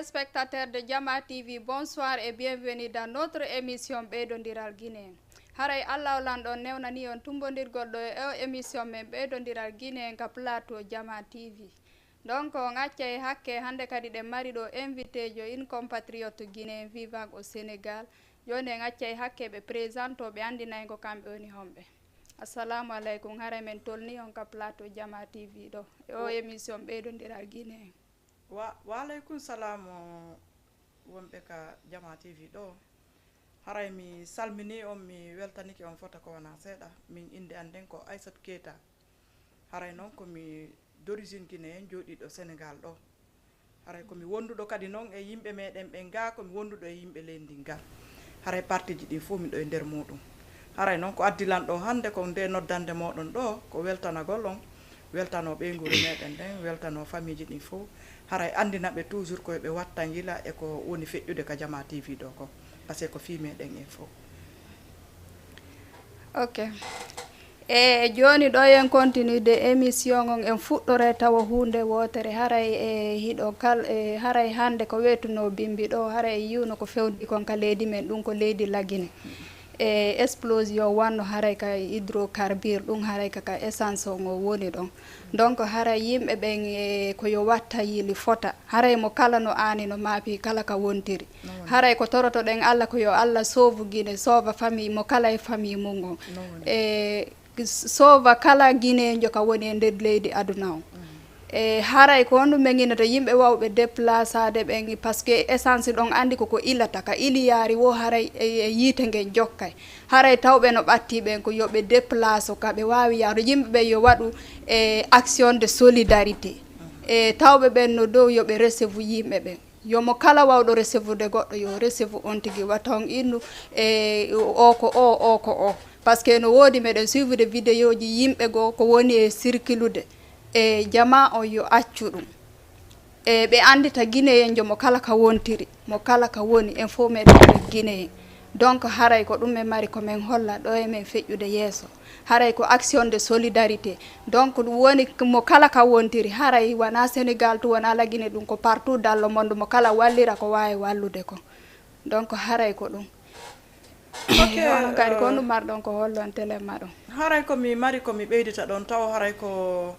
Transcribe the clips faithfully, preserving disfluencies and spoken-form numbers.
Téléspectateurs de Jama T V, bonsoir et bienvenue dans notre émission Ɓeydondiral Guinée. Haray Allah o lanɗo on newnani on tumbondirgol ɗo e o émission men Ɓeydondiral Guinée ka plateau Jama T V. Donc, on accay hakke, hannde kadi ɗen mari ɗo invité jo, une compatriote guinéen vivant au Sénégal. Jooni en accay hakke ɓe présente o, ɓe anndina en ko kamɓe woni homɓe. Assalamu aleykum, haray men tolni on ka plateau Jama T V ɗo e o émission Ɓeydondiral Guinée. Wa, wa aleykum salam, o, wonɓe ka Jama T V ɗo. Haray mi salmini on, mi weltanike on fota ko wona seeɗa. Min innde an nden ko Aissatou Keita. Haray noon ko mi d'origine guinéen jooɗiiɗo Sénégal ɗo. Haray ko mi wonduɗo kadi noon e yimɓe meɗen ɓen ga, ko mi wonduɗo e yimɓe leydi ndin ga. Haray partiji ɗin fof miɗo e nder muɗum. Haray noon ko addi lan ɗo hannde ko nde noddande moɗon ɗo, ko weltanagol on, weltano ɓeynguure meɗen ɗen, weltano famille ji ɗin fof. Haray anndina ɓe toujours ko ɓe watta yila e ko woni feƴƴude ka Jama T V ɗo ko, parce que ko fii meɗen en fof. Ok. E jooni ɗo en continude émission on, en fuɗɗoray tawa huunde wootere, haray e hiɗo kal-, e haray hannde ko weetunoo bimbi ɗo, haray yiwno ko fewndi kon ka leydi men, ɗum ko leydi Lagine. E explosion wanno haray ka hydrocarbure, ɗum haray ka, ka essence on o woni ɗon. Donc haray yimɓe ɓen e ko yo watta yili fota. Haray mo kala no aani no maapi kala ka wontiri. Haray ko torotoɗen Allah ko yo Allah soovu Gine, soova famille mo kala e famille mum on. E s-, soova kala Gineejo ka woni e nder leydi aduna on. E haray ko honɗum ɓe ginata yimɓe wawɓe déplaçade ɓen, parce que essence ɗon andi koko ilata, ka iliyaari wo haray e, e yiite ngen jokkay. Haray tawɓe no ɓatti ɓen ko yo ɓe déplace ka ɓe waawi yahde. Yimɓe ɓen yo waɗu, e, action de solidarité. E tawɓe ɓen no dow yo ɓe recevu yimɓe ɓen. Yo mo kala wawɗo recevude goɗɗo yo recevu on tigi, wata on innu, e, o ko o, o ko o. Parce que no woodi meɗen suivude vidéoji yimɓe goo ko woni e circulude. E jama on yo accu ɗum. E ɓe anndita Guinéen jo mo kala ka wontiri, mo kala ka woni, en fof meɗen ko Guinéen. Donc haray ko ɗum en mari ko men holla ɗo e men feƴƴude yeeso. Haray ko action de solidarité. Donc ɗum woni mo kala ka wontiri, haray wona Sénégal tu, wona la Guinée, ɗum ko partout dans le monde, mo kala wallira ko waawi wallude ko. Donc haray ko ɗum. Ok. Onon kadi ko honɗum marɗon ko hollon télé maɗon? Haray ko mi mari ko mi ɓeydita ɗon taw, haray ko,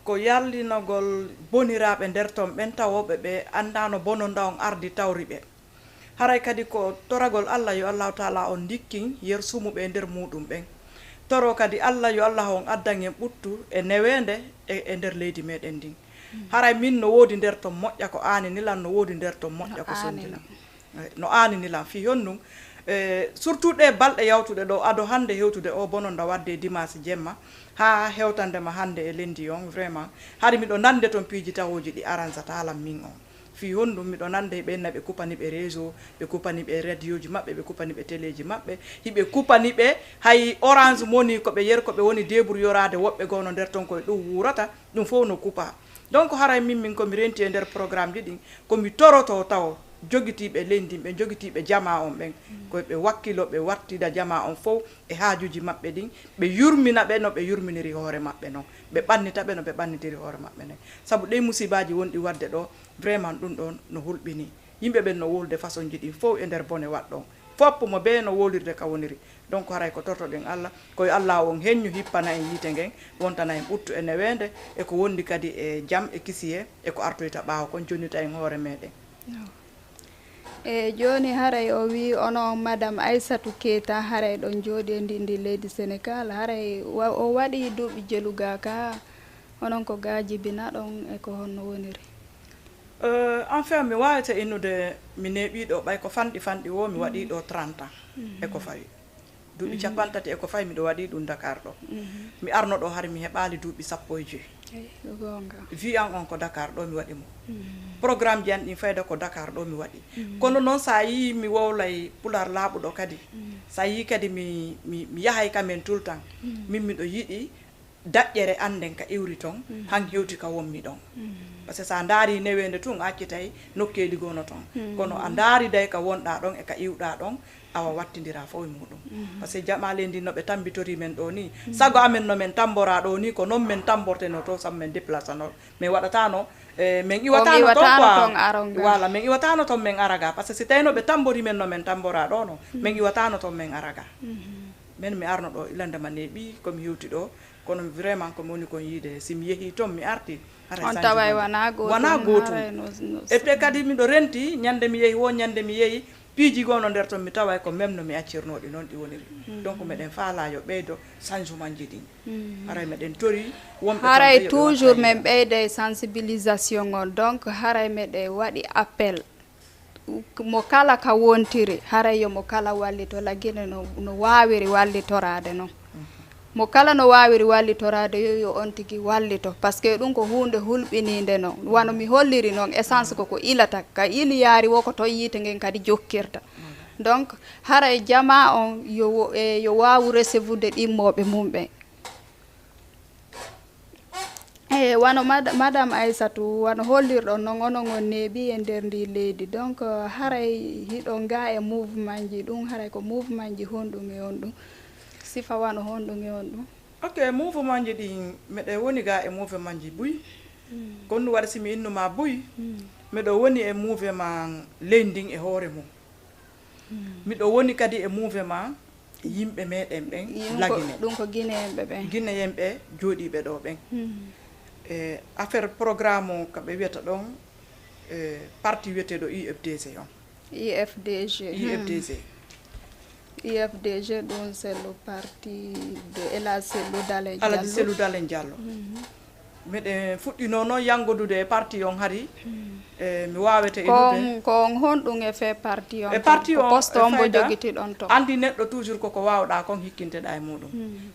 ko yallinagol boniraaɓe nder ton ɓen tawooɓe ɓe anndaano bononda on ardi tawri ɓe. Haray kadi ko toragol Allah yo Allahu Taala on ndikkin yer sumuɓe e nder muɗum ɓen. Toro kadi Allah yo Allah on addan en ɓuttu e neweende e, e nder leydi meɗen ndin. Haray min no woodi nder ton moƴƴa ko aanini lan, no woodi nder ton moƴƴa ko sondi lan. Eh, no aanini lan fii honɗum? Eh, surtout ɗe balɗe yawtuɗe ɗo, ado hannde hewtude o bononda wadde e dimanche jemma, haa hewtande ma hannde e lendi on, vraiment, hari miɗo nande ton piiji tawooji ɗi aransataa lan min on. Fii honɗum? Miɗo nande ɓen na ɓe kupani ɓe réseau, ɓe kupani ɓe radioji maɓɓe, ɓe kupani ɓe téléji maɓɓe, hiɓe kupani ɓe hay Orange Money ko ɓe yer ko ɓe woni débrouilloraade woɓɓe goo no nder ton koye ɗum wuurata, ɗum fof no kupa. Donc haray min, min ko mi renti e nder programme ji ɗin, ko mi toroto tawo jogitiiɓe leydi ndin, ɓe jogitiiɓe jama on ɓen, ko ɓe wakkilo, ɓe wartida jama on fof e haajuji maɓɓe ɗin, ɓe yurmina ɓe no ɓe yurminiri hoore maɓɓe non, ɓe ɓannita ɓe no ɓe ɓannitiri hoore maɓɓe nden. Sabu ɗey musibaaji wonɗi waɗde ɗo, vraiment ɗum ɗon no hulɓini. Yimɓe ɓen no wowlude façon ji ɗin fof e nder bone waɗɗon. Fof mo bee no wowlirde ka woniri. Donc haray ko tortoɗen Allah, ko yo Allah on heññu hippana en yiite ngen, wontana en ɓuttu e neweende, e ko wondi kadi e jam e kisiyee, e ko artoyta ɓaawo kon, jonnita en hoore meɗen. No. E jooni haray o wii onon Madame Aissatou Keita, haray ɗon jooɗi e ndin ndi leydi Senegal, haray wa-, o waɗi duuɓi jeluga ka, onon ko ga jibinaɗon e ko honno woniri? Euh, enfin, mi waawata innude mi neeɓii ɗo, ɓay ko fanɗi fanɗi woo, mi waɗii ɗo trente ans e ko fawi. Duuɓi cappanɗe tati e ko fawi miɗo waɗii ɗum Dakar ɗo. Mi arno ɗo hari mi heɓaali duuɓi sappo e joy. Eyi, ko goonga. Vie an on ko Dakar ɗo mi waɗi mo. Programme ji an ɗin fayda ko Dakar ɗo mi waɗi. Kono noon, so a yii mi wowlay pulaar laaɓuɗo kadi, so a yii kadi mi, mi, mi yahay ka men tout le temps, min miɗo yiɗi daƴƴere annden ka iwri ton, han hewti ka wonmi ɗon. Parce que so a ndaari neweende tun, a accitay nokkeeli goo no ton. Kono a ndaari day ka wonɗaa ɗon e ka iwɗaa ɗon, awa wattindiraa fof e muuɗum. Parce que jamaa leydi no ɓe tammbitorii men ɗoo nii. Sago amen no men tamboraa ɗoo nii, ko non men tambortenoo to sabu men déplacenoo. Men waɗataano, eh, men iwataano ton, iwataano quoi. Ton aron ga. Voilà, men iwataano ton men ara ga. Parce que si tawii no ɓe tambori men no men tamboraa ɗoo no, men iwataano ton men ara ga. Men mi arno ɗoo ilande ma neeɓi, ko mi hewti ɗoo, kono vraiment ko mi woni kon yiide, si mi yehi ton mi arti, haray on taway wana gootum, wana gootum. Haray no, no. Et puis kadi miɗo renti, ñande mi yehi wo, ñande mi yehi, piiji goo no nder ton, mi taway ko même no mi accirnoo ɗi, noon ɗi woniri. Donc meɗen faalaa yo ɓeydo changementji ɗin. Haray meɗen tori wonɓe ton haray ɓe yo ɓe toujours watta men ɓeyda e sensibilisation on. Donc haray meɗen waɗi appel mo kala ka wontiri, haray yo mo kala wallito, Lagine no, no waawiri wallitoraade non. Mo kala no waawiri wallitoraade, yo, yo on tigi wallito. Parce que ɗum ko huunde hulɓiniinde non. Wano mi holliri non, essence ko ko ilata. Ka iliyaari wo ko ton yiite ngen kadi jokkirta. Donc, haray jamaa on yo wo-, e, yo waawu recevude ɗimmooɓe mum ɓen. E, wano mad-, Madame Aissatou, wano hollirɗon non, onon on neeɓi e nder ndi leydi. Donc, haray hiɗon ga e mouvementji ɗum, haray ko mouvementji honɗum e on ɗum? Sifa wano honɗum e on ɗum? Ok, mouvementji ɗin, meɗen woni ga e mouvementji buy. Ko ɗum waɗi si mi innuma buy, miɗo woni e mouvement leydi ndin e hoore mum. Miɗo woni kadi e mouvement yimɓe meɗen ɓen Yimɓe, Lagine. Ɗum ko Guinéen ɓe ɓen. Guinéen ɓe jooɗiiɓe ɗo ɓen. E affaire programme o ka ɓe wiyata ɗon, e parti wiyeteeɗo U F D G on. U F D G. U F D G. U F D G, ɗum c'est le parti de El Hadj Cellou Dalein Diallo. Alhaji Cellou Dalein Diallo. Meɗen fuɗɗino noon yanngodude e parti on hari. E mi waawete innude. Ko on, ko on honɗum e fee parti on? E parti on, ko poste on mbo jogitiɗon ton? Anndi neɗɗo toujours koko waawɗaa kon hikkinteɗaa e muuɗum.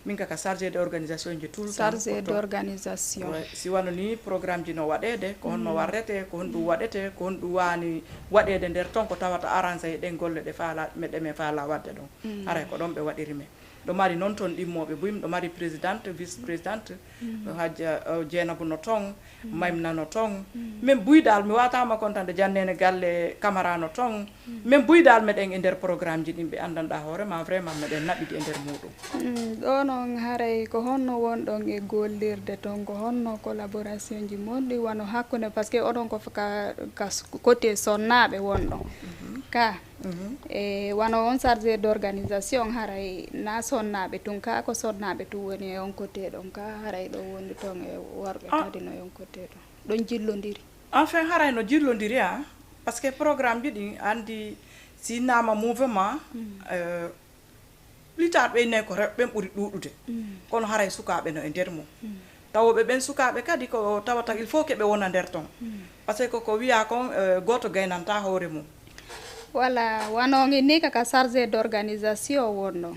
Min ka, ka chargé de organisation ji tout le temps. Chargé d'organisation. Ouais, si wano ni programme ji no waɗeede, ko honno warrete, ko honɗum waɗete, ko honɗum waani waɗeede nder ton, ko tawata arrangé e ɗen golle ɗe faala, meɗe men faala waɗde ɗon. Haray ko ɗon ɓe waɗiri men. Ɗo mari noon toon ɗimmooɓe buy, miɗo mari présidente, vice-présidente, Hajja, eh, Jeenabu no toon, Maymuna no toon. Min buy dal, mi waataama kontande, Janneene Galle Kamara no toon. Min buy dal, meɗen e nder programme ji ɗin ɓe anndanɗaa hoore ma, vraiment meɗen naɓidi e nder muuɗum. Mm, ɗo noon haray ko honno wonɗon e gollirde toon, ko honno collaboration ji mon ɗi wano hakkunde, parce que oɗon ko f-, ka, ka s-, côté sonnaaɓe wonɗon. Ka E wano on chargé d'organisation, haray na sonnaaɓe tun ka, ko sonnaaɓe tun woni e on côté ɗon ka, haray ɗo woni ton e worɓe kadi no e on côté ɗon. Ɗon jillondiri. Enfin, haray no jillondiri, a, parce que programme ji ɗin, anndi, si innama mouvement, euh, plus tard ɓe innay ko rewɓe ɓen ɓuri ɗuuɗude. Kono haray sukaaɓe no e nder mum. Tawooɓe ɓen sukaaɓe kadi ko tawata il faut que ɓe wona nder ton. Parce que ko, ko wiyaa kon, eh, gooto gaynanta hoore mum. Voilà, wano ngin ni ka, ka chargé d'organisation wonno.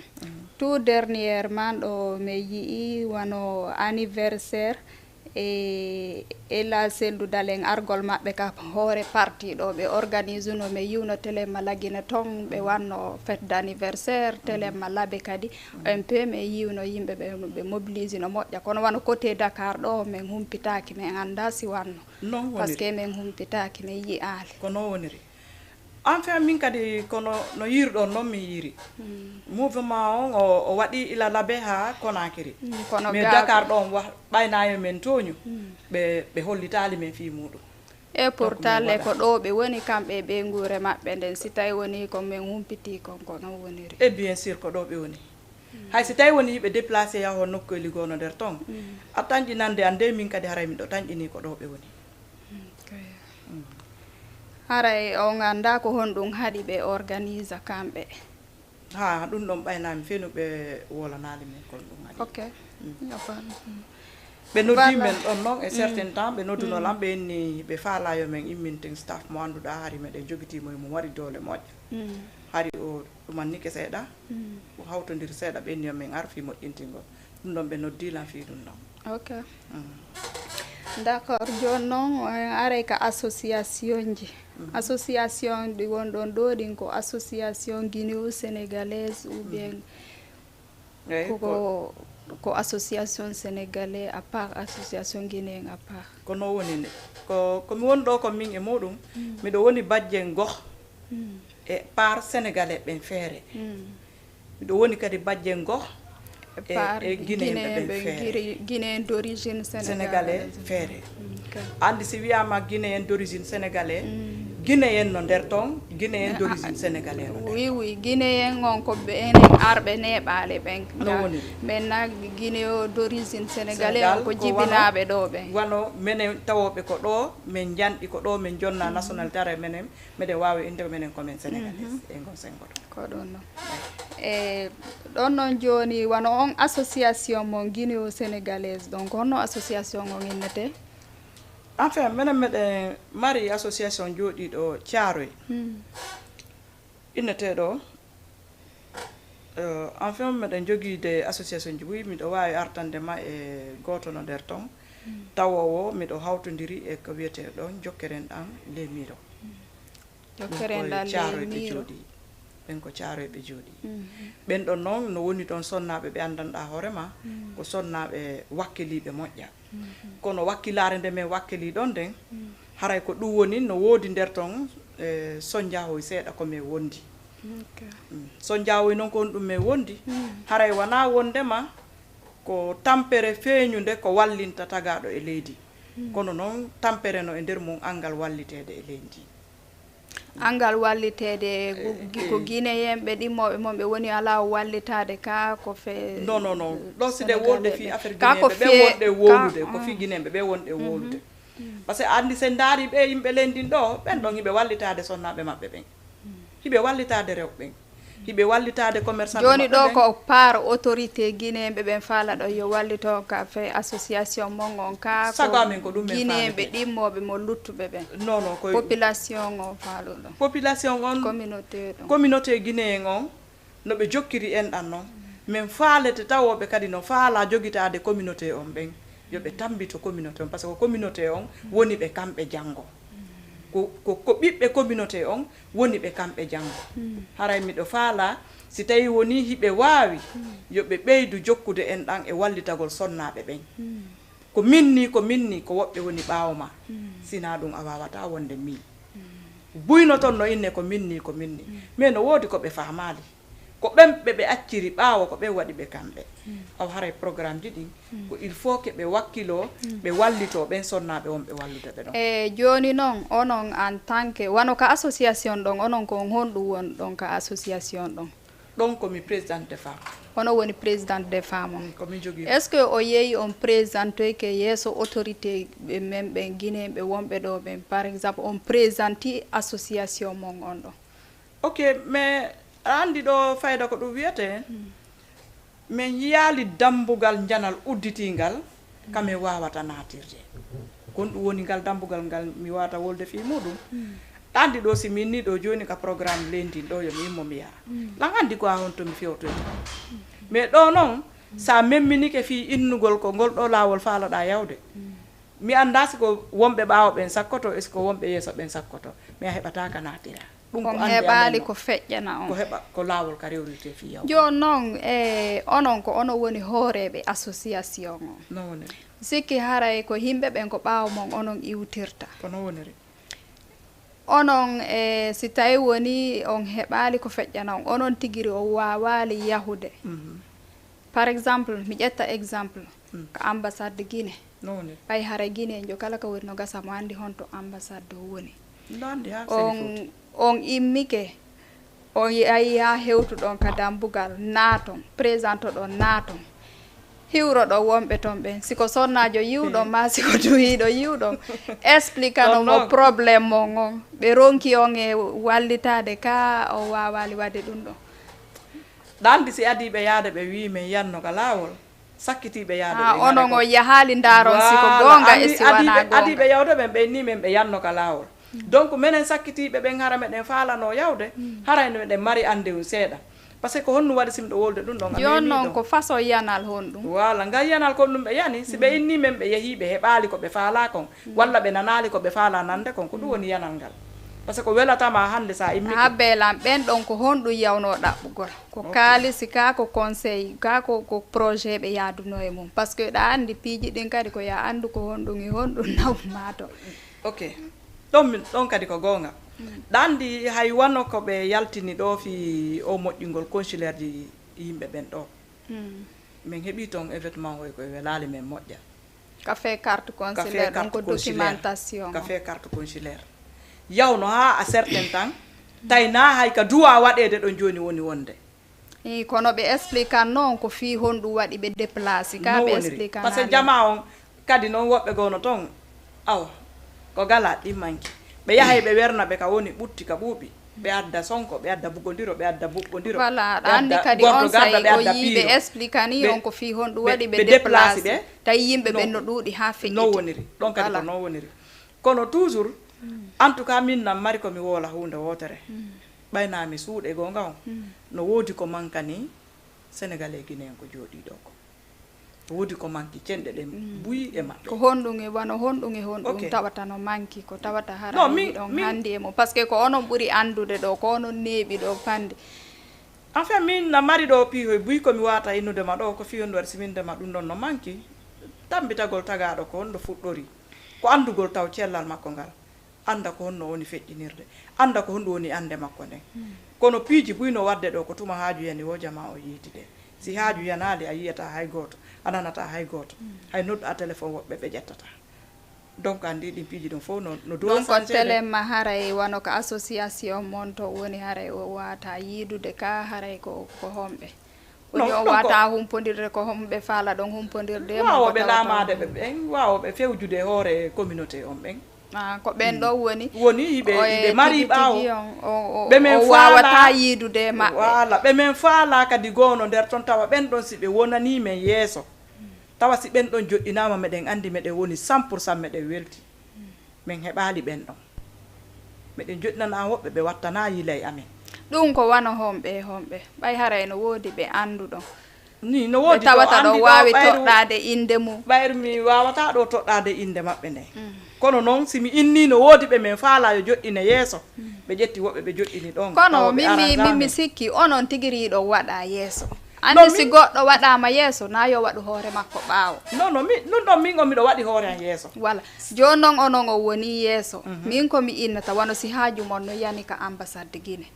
Tout dernièrement ɗo mi yi'i wano anniversaire e, e la Cellou Dalein argol maɓɓe ka hoore parti ɗo ɓe organise no, mi yi'uno télé ma Lagine ton ɓe wanno fête d'anniversaire, télé ma Labe kadi. Un peu, mi yi'uno yimɓe ɓe, ɓe mobilise no moƴƴa, kono wano côté Dakar ɗo, min humpitaaki, min anndaa si wanno. Noon woniri. Parce que min humpitaaki, min yi'aali. Ko noon woniri. Enfin, min kadi, kono no yiiruɗon noon, min yiiri. Mouvement on, o, o waɗi ila Labe haa Conakry. Mm, kono mais ga- Dakar ɗo on wa-, ɓaynayo men tooñu, ɓe, ɓe hollitaali men fii muuɗum. E pourtant, le ko ɗo ɓe woni, kamɓe e ɓeynguure maɓɓe nden, si tawi woni ko min humpitii kon, ko non woniri. E bien sûr, ko ɗo ɓe woni. Hay si tawi woni yiɓe déplacé yaho nokkoyli goono nder ton, a tanƴinande an de, min kadi haray miɗo tanƴini ko ɗo ɓe woni. Haray on anndaa ko honɗum haɗi ɓe organise kamɓe? Ha, ɗum ɗon ɓaynaami fenu ɓe wolanaali min kon ɗum haɗi. Ok. Mm. Ɓe noddi men ɗon noon e certain temps, ɓe nodduno lan, ɓe inni ɓe faalaa yo men immintin staff mo annduɗaa hari meɗen jogitii mo, e mo mari doole moƴƴa. Hari o ɗumannike seeɗa, o hawtondiri seeɗa, ɓe inni yo men ar fii moƴƴintingol. Ɗum ɗon ɓe noddi lan fii ɗum ɗon. Ok. D'accord. Jooni noon, en aray ka association ji. Association ɗi won ɗon ɗo, ɗin ko association guinéo-sénégalaise ou bien Eyi, Ko ko ko association sénégalais à part, association guinéen à part. Ko noon woni ni. Ko ko mi woni ɗo ko min e muɗum. Miɗo woni bajjen goh e par sénégalais ɓen feere. Miɗo woni kadi bajjen goh e Par e guinéen ɓe Guinéen ɓen ɓe feere. Guiri- Guinéen d'origine Sénégalais sénégalaise. Feere. Ok. Anndi si wiyama guinéen d'origine sénégalais, guinéen no nder ton, guinéen d'origine sénégalais no nder. Oui, oui, guinéen on ko ɓe enen arɓe neeɓaale ɓen. No woni. Maintenant guinéen d'origine sénégalais Sénégal on ko ko wano- jibinaaɓe ɗo ɓen. Wano menen tawooɓe ko ɗo, min njanɗi ko ɗo, min jonna nationalité, hara menen, miɗen waawi innde menen ko men sénégalais e ngon sengo ɗo. Ko ɗum ɗon. E ɗon noon jooni wano on association mon guinéo sénégalaise, donc honno association on innete? Enfin, menen meɗen mari association jooɗiiɗo Caaroy. Inneteeɗo, euh, enfin, meɗen jogii de association ji buy, miɗo waawi artande ma e gooto no nder ton. Tawoowo, miɗo hawtondiri e ko wiyetee ɗon Jokkeren ɗan Lemiiro. Ɗum Jokkeren koye ɗan Caaroy ɓe Lemiiro. Jooɗii. Ɓen ko Caaroy ɓe jooɗii. Ɓen ɗon noon no woni ɗon sonnaaɓe ɓe anndanɗaa hoore ma, ko sonnaaɓe wakkiliiɓe moƴƴa. Kono wakkilaare nde men wakkilii ɗon nden, haray ko ɗum woni no woodi nder ton, e, sonjaahoy seeɗa ko men wondi. Ok. Mm. Sonjaahoy noon ko honɗum men wondi, haray wanaa wondema ko tampere feeñunde ko wallinta tagaaɗo e leydi. Kono noon tampere no e nder mum anngal walliteede e leydi. Anngal walliteede gu- gi- ko guinéen ɓe ɗimmooɓe mon ɓe woni alaa o wallitaade ka ko fe Non, non, non. Ɗo si ɗe wolde fii affaire ka ko guinéen ɓe fie- wonɗe ka- wowlude, ko fii guinéen ɓe ɓe wonɗe wowlude. Parce que anndi si en ndaari ɓe yimɓe leydi ɗo, ɓen ɗon hiɓe wallitaade sonnaaɓe maɓɓe ɓen. Hiɓe wallitaade rewɓe ɓen. Hiɓe wallitaade commerçant Jooni ɗo ko par autorité guinéen ɓe ɓen faala ɗo yo wallito ka fe association mon on ka Sago amen ko ɗum men guinéen ɓe faalete. Ɗimmooɓe mo luttuɓe ɓen. Non, non, koye Population o faalo ɗon. Population on, Communauté ɗon. Communauté guinéen on, no ɓe jokkiri enɗan non, men faalete tawooɓe kadi no faala jogitaade communauté on ɓen, yo ɓe tambito communauté on, parce que communauté on woni ɓe kamɓe janngo. Ko, ko, ko ɓiɓɓe communauté on woni ɓe kamɓe janngo. Haray miɗo faala, si tawii wonii hiɓe waawi, yo ɓe ɓeydu jokkude enɗan e wallitagol sonnaaɓe ɓen. Ko min nii, ko min nii, ko woɓɓe woni ɓaawo ma. Sinaa ɗum a waawataa wonde min. Buynoton no inne ko min nii, ko min nii. Mais no woodi ko ɓe faamaali. Ko ɓen ɓe ɓe acciri ɓaawo, ko ɓen waɗi ɓe kamɓe. Awa haray programme ji ɗin, ko il faut que ɓe wakkiloo, ɓe wallitoo ɓen sonnaaɓe wonɓe wallude ɓe ɗon. E jooni non, onon en tant que, wano ka association ɗon, onon ko on honɗum won ɗon ka association ɗon? Ɗon ko mi présidente des femmes. Hono woni présidente des femmes on? Mm, ko min jogii. Est-ce que o yehi on présentoyke yeeso autorité ɓe men ɓen Guinéen ɓe wonɓe ɗo ɓen, par exemple, on présenti association mon on ɗon? Ok, mais aɗa anndi ɗo fayda ko ɗum wiyetee? Mm. Min yiyaali dammbugal njanal udditiingal ka min waawata naatirde. Kon ɗum woni ngal dammbugal ngal mi waawata wolde fii muuɗum. Anndi ɗoo si min nii ɗoo jooni ka programme leydi ɗoo yo mi immo mi yaha. Lan anndi ko haa honto mi fewtoyta. Mais ɗoo non, so a memminike fii innugol ko ngol ɗoo laawol faalaɗaa yawde, mi anndaa si ko wonɓe ɓaawo ɓen sakkoto, e si ko wonɓe yeeso ɓen sakkoto. Mais a heɓataa ka naatiraa. Ɗum ko on annde heɓaali amen ko feƴƴana on. Ko heɓa ko laawol ka rewrirtee fii yawde. Jooni noon, e onon ko onon woni hooreeɓe association on. No woniri? Sikki haray ko yimɓe ɓen ko ɓaawo mon onon iwtirta. Ko no woniri? Onon e si tawi woni on heɓaali ko feƴƴana on, onon tigiri on waawaali yahude. Mhm. Par exemple, mi ƴetta exemple, mm, ko ambassade Guinée. No woni? Ɓay hara Guinée njo kala ka woni no gasa mo anndi honto ambassade o woni. No anndi haa seni foti. On immike, on yahi haa hewtuɗon ka dambugal, naaton, présentoɗon, naaton. Hiwroɗon wonɓe ton ɓen. Si ko sonnaajo yiwɗon, hmm, maa si ko duhiiɗo yiwɗon, expliquanon mo problème mon on. Ɓe ronki on e wallitaade ka on waawaali waɗde ɗum ɗon. Ɗa anndi si adiiɓe yaade ɓe wi'i men yanno ka laawol, sakkitiiɓe yaade ɓen. Ah, onon on yahaali ndaaron si ko goonga e si wanaa goonga. Adiiɓe yawde ɓen ɓe inni men ɓe yanno ka laawol. Donc menen sakkitiiɓe ɓen hara meɗen faalanoo yawde, haray no meɗen mari anndewun seeɗa. Parce que ko honɗum waɗi si miɗo wolde ɗum ɗon? Jooni noon ko façon yanal honɗum? Voilà, ngal yanal ko ɗum ɓe yani. Si ɓe inni men ɓe yehii ɓe heɓaali ko ɓe faalaa kon, walla ɓe nanaali ko ɓe faalaa nande kon, ko ɗum woni yanal ngal. Parce que ko welatama hannde sa immike. Habbe lan ɓen ɗon ko honɗum yawnoo ɗaɓɓugol? Ko kaalisi ka, ko conseil ka, ko, ko projet ɓe yaadunoo e mum? Parce que ɗa anndi piiji ɗin kadi ko ya anndu ko honɗum e honɗum nawma to. Ok. Ɗon min, ɗon kadi ko goonga. Ɗa anndi hay wano ko ɓe yaltini ɗo fi o moƴƴingol consulaire ji yimɓe ɓen ɗo. Min heɓi ton événement hoy koye welaali men moƴƴa. Ka fee carte consulaire, donc documentation. Ka fee carte consulaire. Yawno haa a certain tan, tawi na hay ka duwa waɗeede ɗon jooni woni wonde. I, kono ɓe expliquant noon ko fii honɗum waɗi ɓe déplacé ka. No ɓe woniri. Expliquant parce que jama on kadi noon woɓɓe goo no toon, awa, ko gala ɗimmanki. Ɓe yahay ɓe werna ɓe ka woni ɓutti ka ɓuuɓi. Ɓe adda sonko, ɓe adda bugondiro, ɓe adda buɓɓondiro. Voilà, aɗa anndi kadi on say o yii ɓe expliquant ni on ko fii honɗum waɗi ɓe déplacé. Tawi yimɓe ɓen no ɗuuɗi haa feƴƴiti. No woniri. Ɗon kadi ko no woniri. Kono toujours, en tout cas, min nan mari ko mi woola huunde wootere. Ɓayna mi suuɗe goonga on. No woodi ko mankani Sénégalais Guinéen ko jooɗii ɗo ko. Woodi ko manki cenɗe ɗen buyi e maɓɓe. Ko honɗum e, wano honɗum e honɗum tawata no manki, ko tawata hara ɗon hannde e mum? Parce que ko onon ɓuri anndude ɗo, ko onon neeɓi ɗo hannde. Enfin, min na mari ɗo piihoy buy ko mi waata innude ma ɗo, ko fii honɗum waɗi si min ndema ɗum ɗon no manki. Tambitagol tagaaɗo ko honɗo fuɗɗori. Ko anndugol taw cellal makko ngal. Annda ko honno woni feƴƴinirde. Annda ko honɗum woni annde makko nden. Kono piiji buy no waɗde ɗo ko tuma haaju yani wo jama o yiitide. Si haaju yanaali a yiyata hay gooto, a nanata hay gooto. Hay noddu a téléphone woɓɓe ɓe ƴettata. Donc, anndi ɗin piiji ɗum fof no, no doit donc, changer de. Telen ma haray wano ko association mon to woni haray o waata yiidude ka haray ko, ko homɓe? Woni non, on donc, waata humpondirde ko homɓe faala ɗon humpondirde? Waawooɓe laamaade ɓe ɓen, waawooɓe fewjude hoore communauté on ɓen. Ah, ko ɓen ɗo woni? Woni hiɓe, hiɓe mari ɓaawo. Ɓe men faala yiidude e maɓɓe. Voilà, ɓe men faala kadi goono nder ton tawa ɓen ɗon si ɓe wonanii men yeeso. Tawa si ɓen ɗon joɗɗinaama, meɗen anndi meɗen woni cent pour cent, meɗen welti. Min heɓaali ɓen ɗon. Meɗen joɗɗinana woɓɓe, ɓe wattana yilay amen. Ɗum ko wano homɓe e homɓe. Ɓay haray no woodi ɓe annduɗon. Ni no woodi ɓe tawata ɗo waawi toɗɗaade innde mum. Ɓayru mi waawata ɗo toɗɗaade innde maɓɓe nden. Kono noon, si mi innii no woodi ɓe min faala yo joɗɗine yeeso, ɓe ƴetti woɓɓe ɓe joɗɗini ɗon. Kono min mi, min mi sikki onon tigi riiɗo waɗa yeeso. Anndi si goɗɗo waɗaama yeeso, na yo waɗu hoore makko ɓaawo. Non, non, mi, ɗum ɗon min on miɗo waɗi hoore an yeeso. Voilà. Jooni noon onon on woni yeeso. Min ko mi innata, wano si haaju mon no yani ka ambassade Guinée.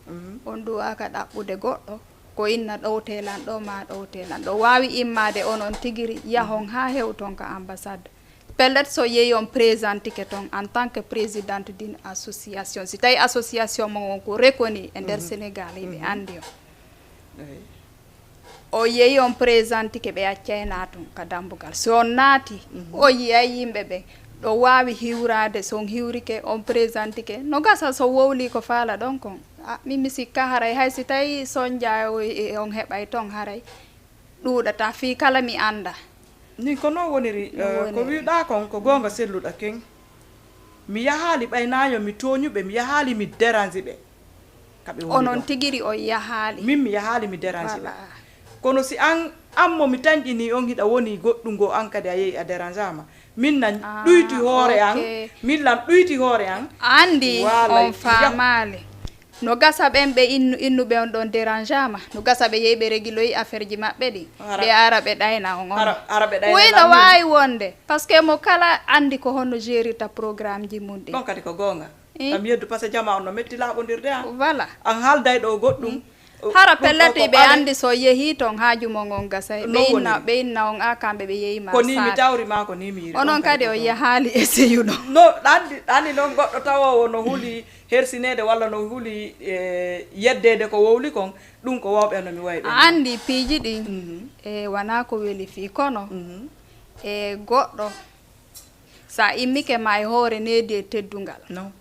On duwaaka ɗaɓɓude goɗɗo, ko inna ɗowte lan ɗo, ma ɗowte lan ɗo. Waawi immaade onon tigiri, yahon haa hewton ka ambassade. Pellet so yehi on présentike ton en tant que présidente d'une association. Si tawi association mon on ko reconnu e nder Sénégal, hiɓe anndi on. O yehi on présentike ɓe accayna tun ka dambugal. So on naati, o yiyay yimɓe ɓen. Ɗo waawi hiwraade, so on hiwrike, on présentike. No gasa so wowli ko faala ɗon kon. A, min mi sikka haray hay si tawi sonja o, e, on heɓay ton haray. Ɗuuɗata fii kala mi annda. Nin ko non woniri, eh, ko wiɗa kon, ko goonga selluɗa ken. Mi yahaali ɓay na yo mi tooñuɓe, mi yahaali mi dérange ɓe. Ka ɓe woni onon ɗon. Tigiri on yahaali. Min mi yahaali mi dérange ɓe. Voilà. Kono si an, an mo mi tanƴini on hiɗa woni goɗɗungo an kadi a yehi a dérangeama. Min na ɗuyti hoore an, min lan ɗuyti hoore an. Anndi on faamaali. No gasa ɓen ɓe innu-, innuɓe on ɗon dérangeama. No gasa ɓe yehi ɓe réguloyi affaire ji maɓɓe ɗi. Ɓe ara ɓe ɗayna on. Hara, hara ɓe ɗayna lan. Wi no waawi wonde. Parce que mo kala anndi ko honno gérirta programme ji mum ɗi. Ɗon kadi ko goonga. Kam yeddu, parce que jama on no metti laaɓondirde an. Voilà. An haalday ɗo goɗɗum. Hara pellet ɓe anndi so yehi ton haaju mon on gasay. Ɓe inna, ɓe inna on a kamɓe ɓe yehi ma. Ko ni mi tawri ma, ko ni mi yiri. Onon kadi on yahaali e seyuno. No, ɗanndi, ɗanndi noon goɗɗo tawowo no huli hersineede walla no huli, eh, yeddeede ko wowli kon, ɗum ko wawɓe no mi wawi ɓe. A anndi piiji ɗin, e wona ko weli fii kono, e goɗɗo, sa immike ma e hoore needi e teddungal. No.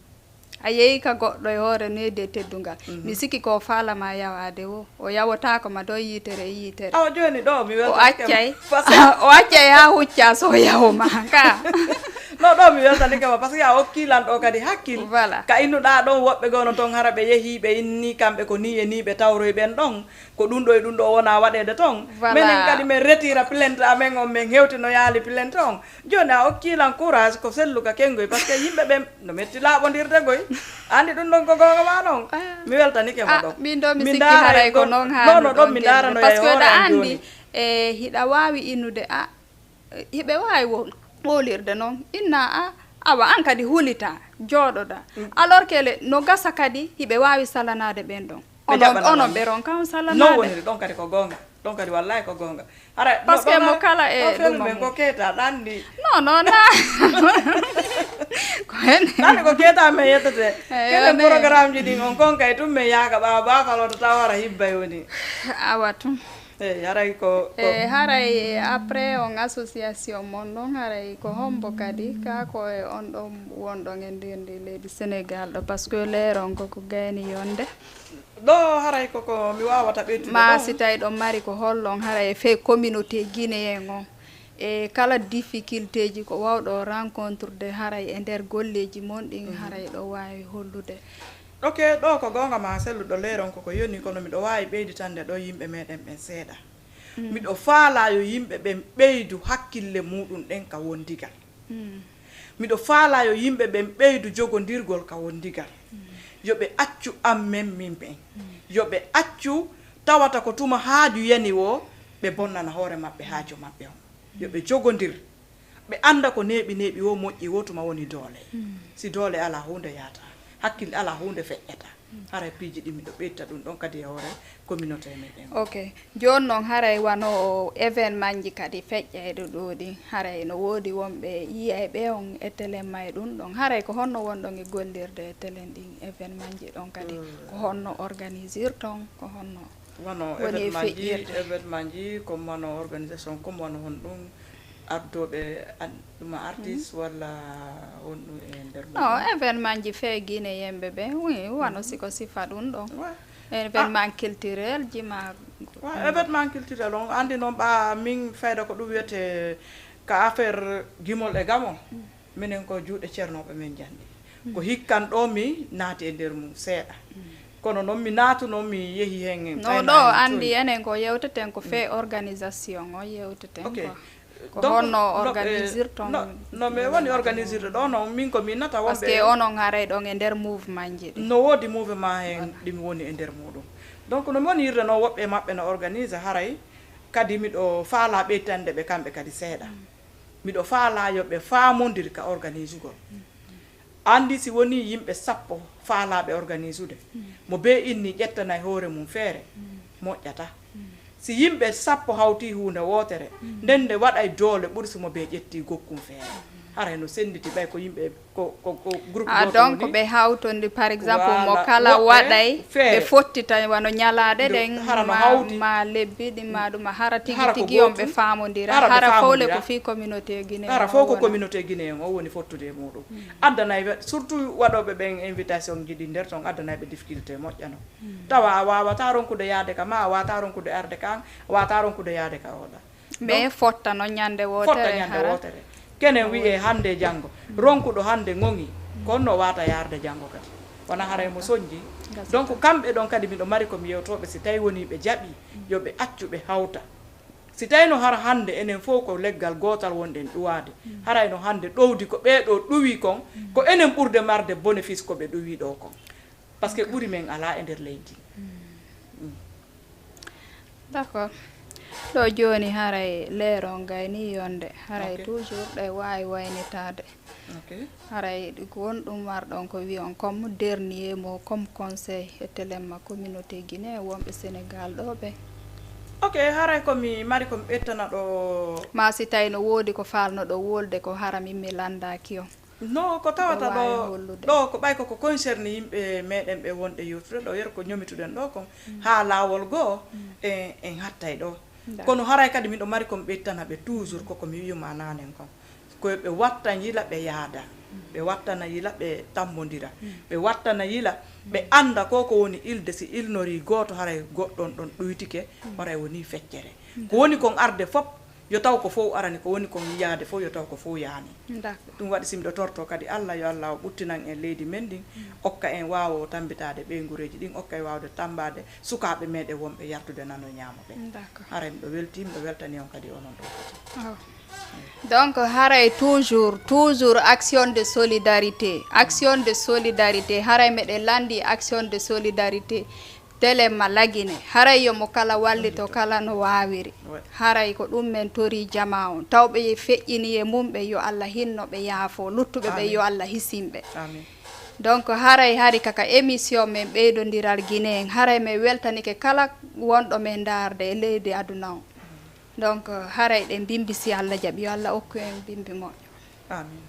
A yehi ka goɗɗo e hoore needi e teddungal. Mi sikki ko faalama yawaade wo. O yawotaako ma ɗo yiitere e yiitere. Awa jooni ɗo mi welta. O accay. O accay haa hucca so o yawo ma ka. No, ɗo mi weltanike ma, parce que a okki lan ɗo kadi hakkil. Voilà. Ka innuɗaa ɗon, woɓɓe goo no ton, hara ɓe yehii, ɓe inni kamɓe ko nii e nii ɓe tawroyi ɓen ɗon, ko ɗum ɗo e ɗum ɗo wona waɗeede ton. Voilà. Menen kadi men retira plainte amen on, men hewtinoyaali plainte on. Jooni a okki lan courage ko sellu ka kengoy, parce que yimɓe ɓen no metti laaɓondirde goy. Andi ɗum ɗon ko goonga ma non. Ah. Mi weltanike ma ɗon. Min ɗo mi sikki haray ko non haa non no ɗon mi ndaranoya parce que ɗa andi, e hiɗa waawi innude a hiɓe waawi wo-, wowlirde noon. Inna a, awa, aan kadi hulita, jooɗoɗa. Mm. Alors que le, no gasa kadi hiɓe waawi salanaade ɓeen ɗoon. Onon, onon ɓe ronka on salanaade. Non woniri ɗoon kadi ko goonga. Ɗoon kadi wallahi ko goonga. Hara, parce que mo kala e ɗum men ko keeta ɗanndi. Non, non, na. Ko heen. Ɗanndi ko keeta men yettete. Kene programme ji ɗin on kon kay tum men yaaka ɓaawa baafal wota taw hara hibbay woni. Awa tum. Eyi, haray ko, ko. E haray après on association mon ɗon, haray ko hombo kadi ka ko e on ɗon wonɗon e nder ndi leydi Sénégal ɗo, parce que leeron ko ko gayni yonde. Ɗo haray ko ko mi waawata ɓeydude ma ɗon. Si tawi ɗon mari ko hollon haray e fee communauté guinéen on. E kala difficulté ji ko wawɗo rencontre de haray e nder golleji mon ɗin haray ɗo wawi hollude. Ok, ɗo ko goonga ma selluɗo leeron koko yoni, kono miɗo waawi ɓeyditande ɗo yimɓe meɗen ɓen seeɗa. Mm. Miɗo faalaa yo yimɓe ɓen ɓeydu hakkille muɗum ɗen ka wondigal. Mm. Miɗo faalaa yo yimɓe ɓen ɓeydu jogondirgol ka wondigal. Mm. Yo ɓe accu ammen min ɓen. Mm. Yo ɓe accu tawata ko tuma haaju yani woo, ɓe bonnana hoore maɓɓe haaju maɓɓe on. Yo ɓe jogondir. Ɓe annda ko neeɓi neeɓi woo moƴƴi woo tuma woni doole. Mm. Si doole alaa huunde yaata, hakkille alaa huunde feƴƴata. Mm. Haray piiji ɗi miɗo ɓeyta ɗum ɗon kadi e hoore communauté meɗen. Ok. Jooni noon haray wano événement ji kadi feƴƴayɗo ɗo ɗi, haray no woodi wonɓe yiyayɓe on e télé may ɗum ɗon. Haray ko honno wonɗon e gollirde e télé ɗin événement ji ɗon kadi? Mm. Ko honno organisirton? Ko honno woni e feƴƴirde? Wano événement ji, événement ji, comme wano organisation, comme wano honɗum? Ardooɓe an-, ɗum artiste walla honɗum e nder mum? Non, événement ji fee Guinée yimɓe ɓe, oui, wano siko sifa ɗum ɗon. Ouais. Événement culturel ji ma. Ouais, événement culturel on, anndi noon ɓa min fayda ko ɗum wiyete ka affaire gimol e gamo. Mm. Minen ko juuɗe ceernooɓe men njanndi. Mm. Ko hikkan ɗo mi naati e nder mum seeɗa. Mm. Kono noon mi naatuno, mi yehi heen. No ɗo anndi enen ko yewteten ko fee organisation o yewteten ko. Ok. Ko donc, honno no, eh, organisirton? No, no mi woni organisirde ɗo, no min ko mi nata wonɓe. Parce que onon haray ɗon e nder mouvement ji ɗi. No woodi mouvement heen ɗi mi woni e nder muɗum. Donc no mi woni yirde noon woɓɓe e maɓɓe no organise haray kadi miɗo faalaa ɓeytande ɓe kamɓe kadi seeɗa. Mm. Miɗo faalaa yo ɓe faamondir ka organisugol. Mm. Anndi si wonii yimɓe sappo faalaaɓe organisude, mm, mo bee inni ƴettanay hoore mum feere, mm, moƴƴata. Mm. Si yimɓe sappo hawtii huunde wootere, mm, nden nde waɗay doole ɓuri si mo bee ƴettii gokkum feere. Mm. Haray no sennditi ɓay ko yimɓe ko, ko, ko groupe ah, gooto donc woni. Ɓe hawtondi, par exemple, mo kala waɗay, ɓe fottitay wano ñalaaɗe ɗen, hara no ma, hawti, ma lebbi ɗin, ma ɗum, hara tigi tigi on ɓe faamondira, hara fow le ko fii communauté Guinée. Hara fow ko communauté Guinée on woni fottude e muɗum. Mm. Addanay ɓe, surtout waɗooɓe ɓen invitation ji ɗi nder ton, addanay ɓe difficulté moƴƴa no. Mm. Tawa a waawataa ronkude yaade ka ma, a waawataa ronkude arde ka an, a waawataa ronkude yaade ka oɗa. Mais fotta noon ñande wootere. Fotta ñande wootere. Kenen wiyee hannde e janngo. Mm. Ronkuɗo hannde ŋoŋi, kono no waata yaarde janngo kadi. Wona haray mo soñji. Gasa. Donc, kamɓe ɗon kadi miɗo mari ko mi yewtooɓe, si tawi wonii ɓe jaɓii, yo ɓe accu ɓe hawta. Si tawi no hara hannde enen fof ko leggal gootal wonɗen ɗuwaade, mm, haray no hannde ɗowdi ko ɓee ɗoo ɗuwii kon, mm, ko enen ɓurde marde bénéfice ko ɓe ɗuwii ɗoo kon. Parce que ɓuri men alaa e nder leydi. Mm. Mm. D'accord. Ɗo jooni haray leero on gayni yonde. Haray toujours ɗe waawi waynitaade. Ok. Haray ko won ɗum warɗon ko wi'on comme dernier mot, comme conseil e telemma communauté Guinée wonɓe Sénégal ɗo ɓe. Ok, haray ko mi mari ko mi ɓettana ɗo. Ma si tawi no woodi ko faalnoɗo wolde ko hara min mi landaaki on. No, ko tawata ɗo, ɗo ko ɓay ko, ko concerne yimɓe meɗen ɓe wonɓe yewtude ɗo, yer ko ñomituɗen ɗo kon, mm, haa laawol goo, mm, en, en hattay ɗo. D'accord. Kono haray kadi miɗo mari ko mi ɓettana ɓe toujours, koko mi wi'uma naanen kon. Ko ɓe watta yila ɓe yaada, mm, ɓe wattana yila ɓe tambondira, mm, ɓe wattana yila ɓe annda ko ko woni ilde, si ilnorii gooto haray goɗɗon ɗon ɗuytike, mm, haray wonii feccere. Mm. Ko woni kon arde fop, Yo taw ko fof arani, ko woni kon yiyaade fof, yo taw ko fof yaani. D'accord. Ɗum waɗi, si miɗo torto kadi Allah, yo Allah o ɓuttinan en leydi men ndin, okka en waawo tambitaade ɓeynguureeji ɗin, okka en waawde tammbaade sukaaɓe meɗen wonɓe yardude nano ñaamo ɓen. D'accord. Haray miɗo weltii, miɗo weltani on kadi onon ɗo kadi. Oh. Donc, haray toujours, toujours action de solidarité, action de solidarité, haray meɗen lanndii action de solidarité, Téléma Lagine, haray yo mo kala wallito kala no waawiri. Ouais. Haray ko ɗum men torii jamaa on. Tawɓe feƴƴini e mum ɓe, yo Allah hinno ɓe, yaafo. Luttuɓe ɓe, Amin. Yo Allah hisin ɓe. Amin. Donc, haray hari kaka émission men ɓeydondiral Guinée en, haray men weltanike kala wonɗo men ndaarde e leydi aduna on. Donc, haray ɗen bimbi, si Allah jaɓi, yo Allah okku en bimbi moƴƴo. Amin.